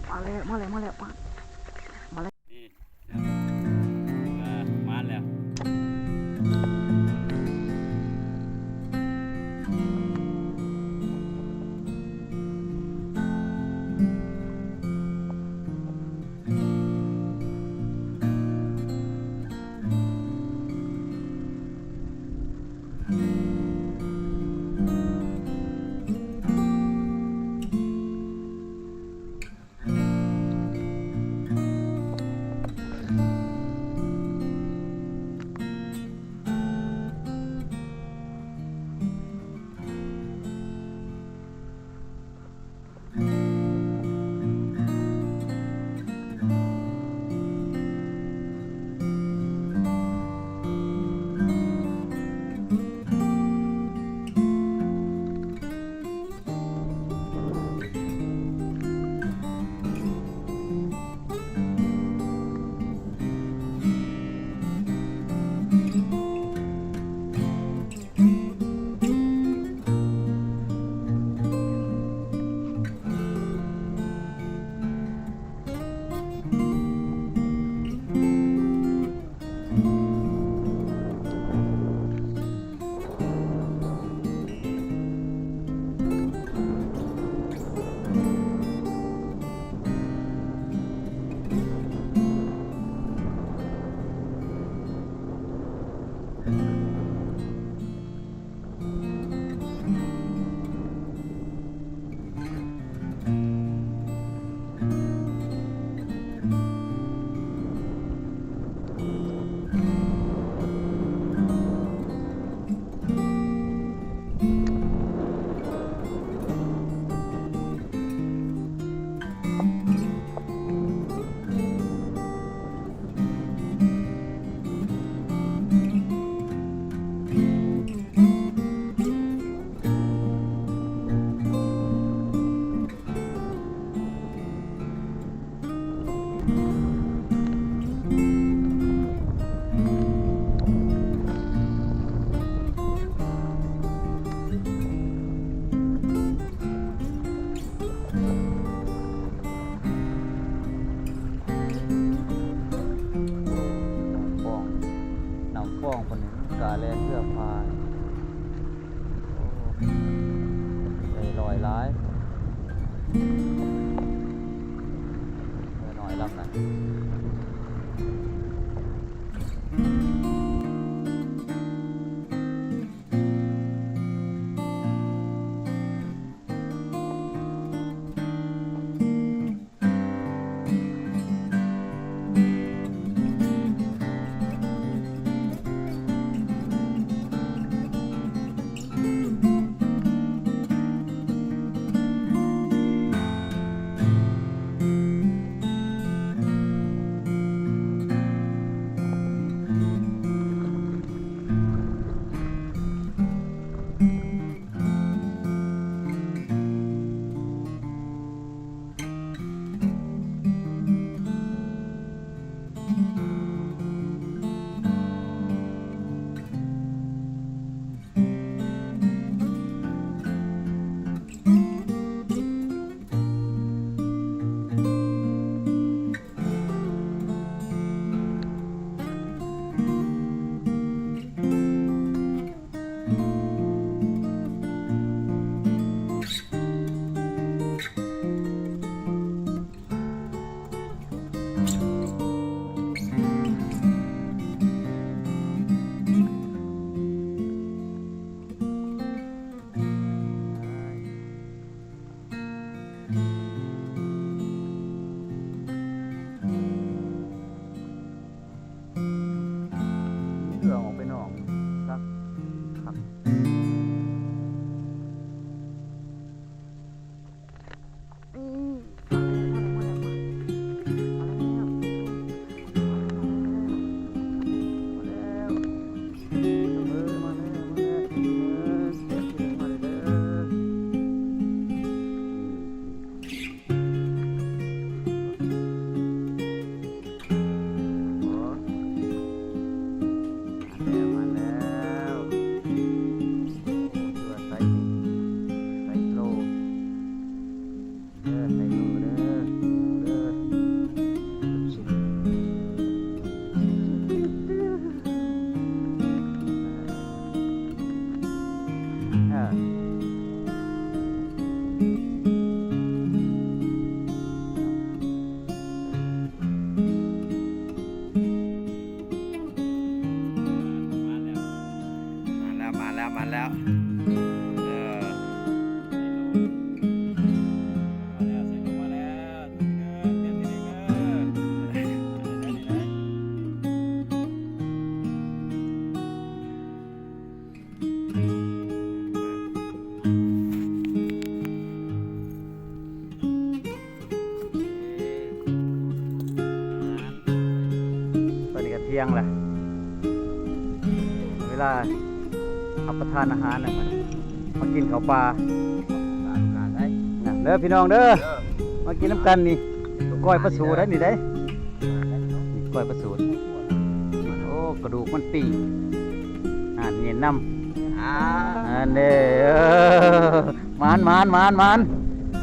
ມາແລ້ວ ມາແລ້ວ ມາແລ້ວ ມາ ມາແລ້ວ ນີ້ ເອີ ມາແລ້ວ. ນ້ຳຟອງ ນ້ຳຟອງເພິ່ນກະແລ່ນເຮືອພາຍ ໂອ້ ໄດ້ລອຍຫຼາຍ ເຮືອນ້ອຍລຳນັ້ນ. ຽງລະ ເວລາຮັບປະທານອາຫານນະ ມາກິນເຂົ້າປ່າ ນະເດີພີ່ນ້ອງເດີ ເອີ ມາກິນນຳກັນນີ້ ກ້ອຍປາສູດໄດ໋ນີ້ໄດ໋ ນີ້ກ້ອຍປາສູດ ໂອ້ ກະດູກມັນປີ້ງ ອ່າ ເຢັນນຳ ອ່າ ອັນເດ້ ເອີ ໝານ ໝານ ໝານ ໝານ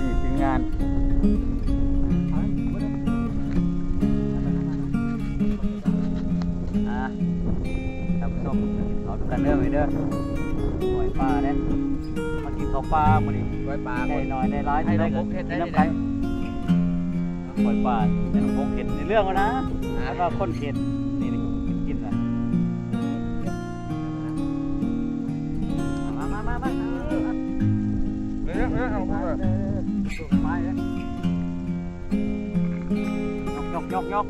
ນີ້ທີມງານ ອ່າ ທ່ານຜູ້ຊົມ ກິນເຂົ້ານຳກັນເດີ ມື້ນີ້ເດີ ກ້ອຍປາເດ້ ມາກິນເຂົ້າປ່າມື້ນີ້ ກ້ອຍປາ ໄດ້ໜ້ອຍໄດ້ຫຼາຍ ໃຫ້ນ້ອງບົກເຮັດໄດ້ ກິນນຳກັນ ກ້ອຍປາ ໃຫ້ນ້ອງບົກເຮັດ ໃນເລື່ອງແລ້ວນະ ອ່າ ແລ້ວກໍຄົນເຮັດ ນີ້ ນີ້ ກິນລະ ມາ ມາ ມາ ມາ ເອີ ເອີ ເອົາ ເອີ ມາເອີ ຍົກ ຍົກ ຍົກ ຍົກ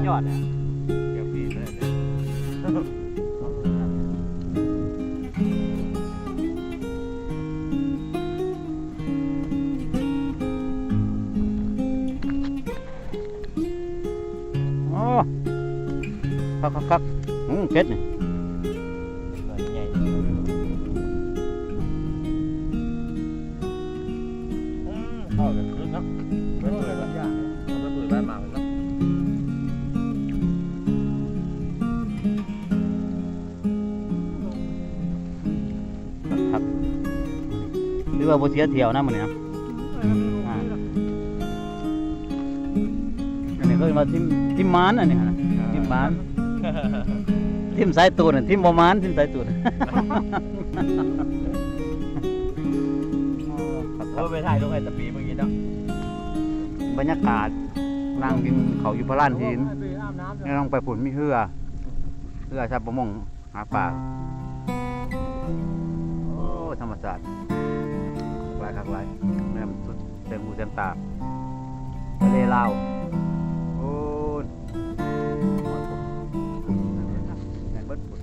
ຍອດເລີຍ ໂອ້ ຄັກໆໆ ອືມ ເຜັດນີ້ ໜ້ອຍໃຫຍ່ ອືມ ເຂົ້າກັນຄືເນາະ ໄປເປີດ ໄປເປີດບ້ານມາເນາະ ຄັກໆ ຫຼືວ່າບໍ່ເສຍທ່ຽວນະມື້ນີ້ນະ ອ່າ ອັນນີ້ເອີ້ນວ່າທີມ ທີມໝານ ອັນນີ້ຫັ້ນນະ ອ່າ ທີມໝານ ທີມສາຍຕູດ ທີມບໍ່ໝານ ທີມສາຍຕູດ ໂອ້ ໄປຖ່າຍລົງໃຫ້ຕະປີເບິ່ງອີກເນາະ ບັນຍາກາດ ນັ່ງກິນເຂົ້າຢູ່ພະລານຫີນ ແລ້ວລົງໄປພຸ້ນມີເຮືອ ເຮືອຊາວປະມົງ ຫາປາ ໂອ້ ທຳມະຊາດ ຄັກຫຼາຍ ຄັກຫຼາຍ ແມ່ນສຸດແສງຫູແສງຕາ ທະເລລາວ ໂອ້ ແມ່ນເບິດພຸ້ນ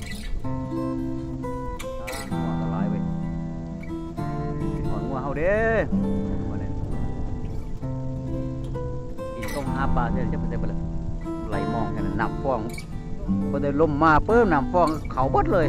ອ່າ ງົວກໍຫຼາຍເວີຍ ຮອດງົວເຮົາເດ້ ມື້ນີ້ ກິນຕ້ອງຫາປາເທື່ອ ຈະໄປໃສເບິດລະ ໄຫຼມອງກັນ ນ້ຳຟອງ ພໍໄດ້ລົມມາປຶບ ນ້ຳຟອງເຂົ້າເບິດເລີຍ